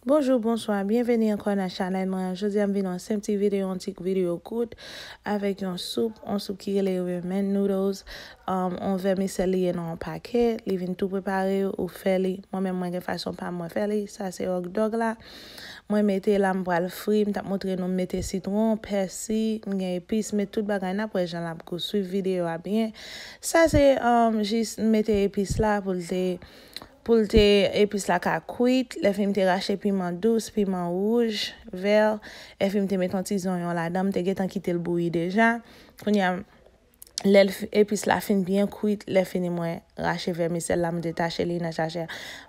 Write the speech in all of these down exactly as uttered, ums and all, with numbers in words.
Bonjou, bonswa, byenveni ankò nan chanèl mwen. Jodi a m vin yon senp ti videyo, yon ti videyo kout avèk yon soup, yon soup ki rele ramen noodles. Um, yon vèmisèl li ye nan yon pakèt, li vin tou prepare, ou fè li. Mwen menm mwen gen fason pa mwen fè li, sa se hot dog la. Mwen mete la, m pral fri, m t ap montre nou m mete sitwon, pèsi, m gen epis, met tout bagay, n ap wè jan l ap gou, swiv videyo a byen. Sa se um, jis m mete epis la pou l te pou l te epis la ka kwit. Lè fini m te rache piman dous, piman wouj, vè. Lè fini m te met yon ti zonyon ladan, m te gentan kite l bouyi deja. Kounye a, lè l fi- epis la fin byen kwit, lè fini mwen rache vèmisèl la, m detache li nan sachè.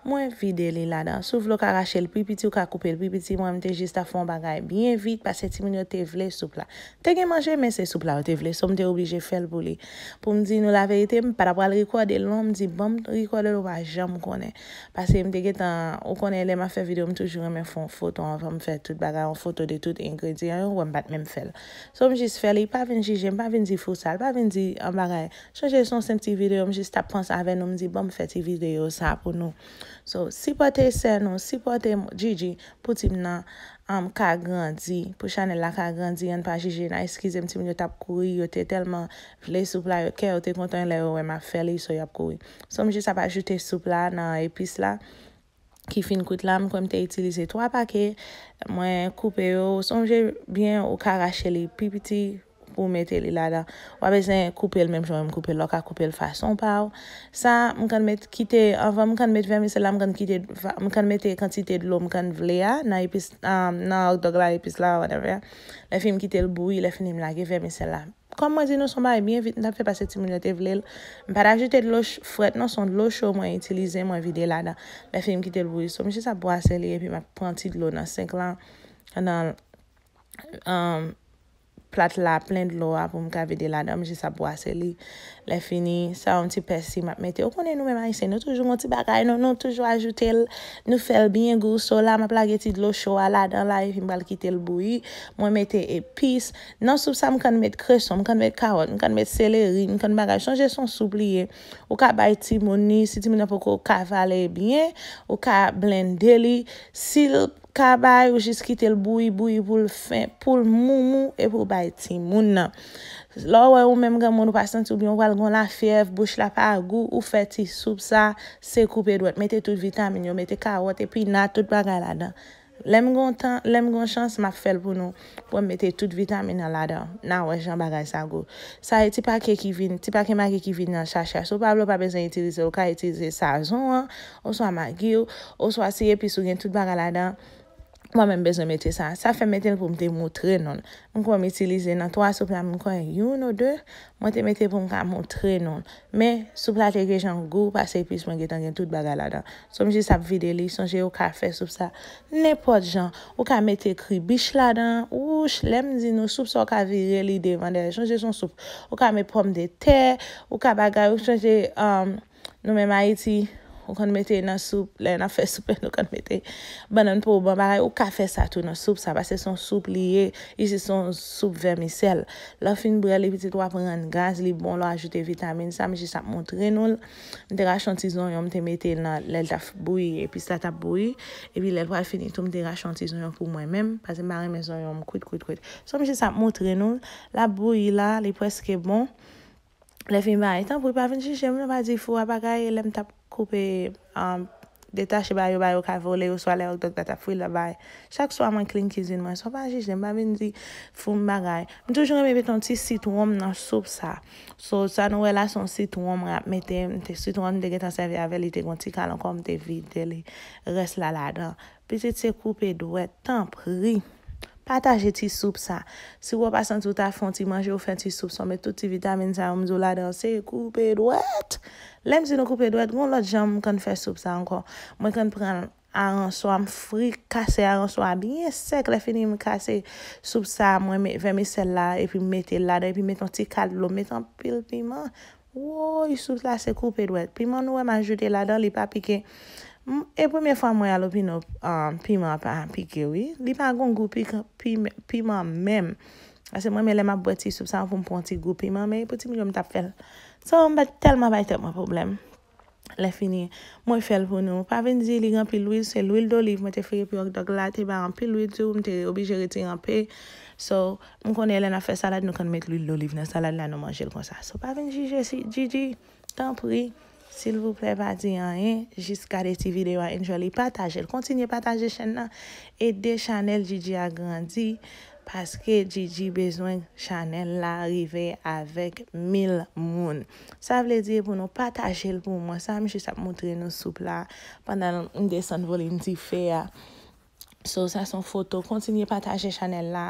Mwen vide li ladan. Si w vle w ka rache l pi piti, w ka koupe l pi piti. Mwen m te jis ta fè yon bagay byen vit, paske timoun yo te vle soup la. Te gen manje, men se soup la yo te vle, so m te oblije fè l pou li. Pou m di nou laverite, m pa t ap pral rekòde l non, m di ban m rekòde l, ou pa janm konnen. Paske m te gentan, ou konnen lè m ap fè videyo, m toujou renmen fè yon foto anvan m fè tout bagay, yon foto de tout engredyan yo, wè m pa t menm fè l. So m jis fè li, pa vin jije m, pa vin di fou sal, pa vin di an bagay. Chonje se yon senp ti videyo, m jis t ap panse avè nou, m di ban m fè ti videyo sa pou nou. So, sipòte sè nou, sipòte Gigi pou tim nan um, ka grandi, pou chanèl la ka grandi, ann pa jije n, eskize m, timoun yo t ap kouri, yo te tèlman vle soup la, yo kè yo te kontan lè yo wè m ap fè li, so y ap kouri. So m jis ap ajoute soup la nan epis la ki fin kwit la, m kwè m te itilize twa pake, mwen koupe yo, sonje byen ou ka rache li pi piti pou w mete li ladan. W pa bezwen koupe l menm jan mwen m koupe l la, w ka koupe l fason pa w. Sa, m konn met kite, anvan m konn met vèmisèl la, m konn kite, m konn mete kantite dlo m konn vle a, nan epis, um, nan hot dog la, epis la, whatever. Lè fini m kite l bouyi, lè fini m lage vèmisèl la. Kòm mwen di nou, se yon bagay byen vit, m t ap fè paske timoun yo te vle l. M pa t ajoute dlo ch- frèt non, se yon dlo cho mwen itilize, mwen vide ladan. Lè fini m kite l bouyi, so m jis ap bwase li epi m ap pran ti dlo nan senk lan, nan um, plat la plen dlo a pou m ka vide ladan, m jis ap bwase li. Lè fini, sa yon ti pèsi m ap mete. Ou konnen nou menm ayisyen, nou toujou gon ti bagay, nou, nou toujou ajoute l, nou fè l byen gou. So la, m ap lage ti dlo cho a ladan la, epi m pral kite l bouyi. Mwen mete epis. Nan soup sa, m konn met kreson, m konn met kawòt, m konn met seleri, m konn bagay. Chonje se yon soup li ye. Ou ka bay timoun li, si timoun nan poko ka vale byen, ou ka blende li. Si l ka bay, ou jis kite l bouyi, bouyi pou l fen, pou l moumou, epi w bay timoun nan. Lè w wè ou menm granmoun ou pa santi w byen, ou pral gon lafyèv, bouch la pa gou, ou fè ti soup sa, se koupe dwèt. Mete tout vitamin yo, mete kawòt, epinat, tout bagay ladan. Lè m gon tan, lè m gon chans, m ap fè l pou nou, pou m mete tout vitamin nan ladan. N a wè jan bagay sa gou. Sa e ti pake ki vin, ti pake magi ki vin nan sachè. Si w pa vle, w pa bezwen itilize l, ou ka itilize sazon an, oswa magi w, oswa si epis ou gen tout bagay ladan. Mwen menm bezwen mete sa. Sa fè m mete l pou m te moutre nou l. M kwè m itilize nan twa soup la, m kwè youn ou de, mwen te mete pou m ka moutre nou l. Men, soup la te gen jan gou, paske epis mwen gentan gen tout bagay ladan. So, m jis ap vide li, sonje ou ka fè soup sa nenpòt jan. Ou ka mete kribich ladan, wouch, lè m di nou soup sa ou ka vire li devan dèyè. Sonje se yon soup. Ou ka met pòmdetè, ou ka bagay, ou sonje, um, nou menm Ayiti, ou konn mete nan soup, lè n ap fè soup, nou konn mete bannann pou ou ban bagay, ou ka fè sa tou nan soup sa, paske se yon soup li ye, isi se yon soup vèmisèl. Lè w fin bwè li, pitit, w ap rann gaz, li bon, lè w ajoute vitamin sa, m jis ap montre nou l. M te rache yon ti zonyon, m te mete l nan, lè l t ap bouyi, epis la t ap bouyi, epi lè l pral fini tou, m te rache yon ti zonyon pou mwen menm, paske m pa renmen zonyon m kwit, kwit, kwit. So, m jis ap montre nou l, l ap bouyi la, li prèske bon. Lè fini bagay, tanpri pa vin jije m, non, pa di fou a bagay, lè m t ap koupe, um, detache bagay yo, bagay yo ka vole, oswa lè hot dog la t ap fri, lè bagay. Chak swa mwen clean kizin mwen, so pa jije m, pa vin di fou m bagay. M toujou renmen mete yon ti sitwon m nan soup sa. So, sa nou wè la, se yon sitwon mwen ap mete, m te sitwon m te gentan sèvi avè l, li te gon ti kal ankò, m te vide li, rès la ladan. Pitit, se koupe dwèt, tanpri. Pataje ti soup sa. Si w pa santi w ta fè yon ti manje, ou fè ti soup sa, w met tout ti vitamin sa yo m di w ladan, se koupe dwèt. Lè m di nou koupe dwèt, gon lòt jan m konn fè soup sa ankò. Mwen konn pran aranswa, m fri, kase aranswa a byen sèk. Lè fini, m kase soup sa, mwen met vèmisèl la, epi m mete l ladan, epi m met yon ti kal dlo, m met anpil piman. Woy, soup la se koupe dwèt. Piman nou wè m ajoute ladan, li pa pike. M, e premye fwa mwen al opinò, ah, piman pa pike, wi. Li pa gon gou pikan, pim-, piman menm. Paske mwen, men lè m ap bwè ti soup sa, pou m pran ti gou piman, men pou timoun yo, m t ap fè l. So, m pa t tèlman bay tèt mwen pwoblèm. Lè fini, mwen fè l pou nou. Pa vin di li gen anpil lwil, se lwil doliv mwen te fri epi hot dog la te bay anpil lwil tou, m te oblije retire anpil. So, m konnen lè n ap fè salad, nou konn met lwil doliv nan salad la, nou manje l konsa. So, pa vin jije si Gigi, tanpri, silvouplè, pa di anyen, jis gade ti videyo a, enjoy li, pataje l, kontinye pataje chèn nan, ede chanèl Gigi a grandi, paske Gigi bezwen chanèl la rive avèk mil moun. Sa vle di pou nou pataje l pou mwen. Sa m jis ap montre nou soup la pandan m desann volim dife a. So, sa se yon foto. Kontinye pataje chanèl la.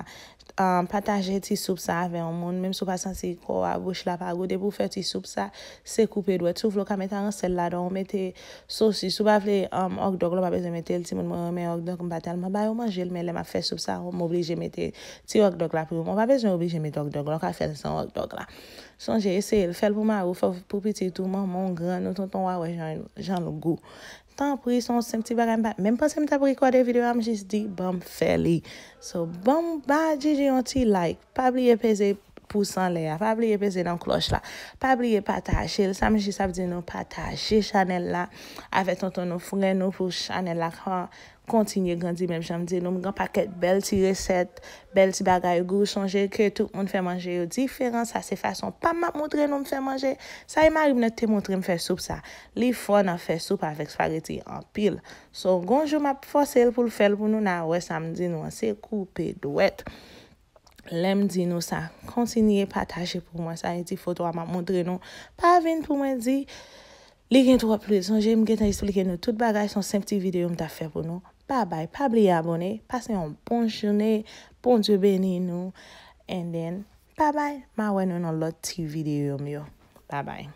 Um, pataje ti soup sa avè yon moun. Menm si w pa santi kò w a, bouch la pa gou, depi w fè ti soup sa, se koupe dwèt. Si w vle w ka mete aransèl ladan, w mete sosis. Si w pa vle um, hot dog la, w pa bezwen mete l. Timoun mwen renmen hot dog, m pa tèlman ba yo manje l, men lè m ap fè soup sa, m oblije mete ti hot dog la pou yo. Mwen pa bezwen oblije mete hot dog la, w ka fè l san hot dog la. Sonje, eseye l, fè l pou mari w, fè l pou pitit ou, manman w, grann ou, tonton w a wè jan, jan l gou. Tanpri, se yon senp ti bagay, m pa menm panse m t ap rekòde videyo a, m jis di, ban m fè li. So, ban m ba Gigi yon ti like. Pa bliye peze pous anlè a, pa bliye peze nan klòch la. Pa bliye pataje l. Sa m jis ap di nou, pataje chanèl la avèk tonton nou, frè nou pou chanèl la ka kontinye grandi menm jan m di nou. M gen pakèt bèl ti resèt, bèl ti bagay gou. Sonje ke tout moun fè manje yo diferan. Sa se fason pa m ap montre nou m fè manje. Sa e mari m nan te montre m fè soup sa. Li fò nan fè soup avèk spageti anpil. So, gon jou m ap fòse l pou l fè l pou nou, n a wè sa m di nou an, se koupe dwèt. Lè m di nou sa, kontinye pataje pou mwen. Sa e ti foto a m ap montre nou. Pa vin pou mwen di, li gen twòp lwil. Sonje, m gentan esplike nou tout bagay, se yon senp ti videyo m t ap fè pou nou. Babay, pa bliye abòne, pase yon bon jounen, Bondye beni nou. And then, babay, m a wè nou nan lòt ti videyo m yo. Babay.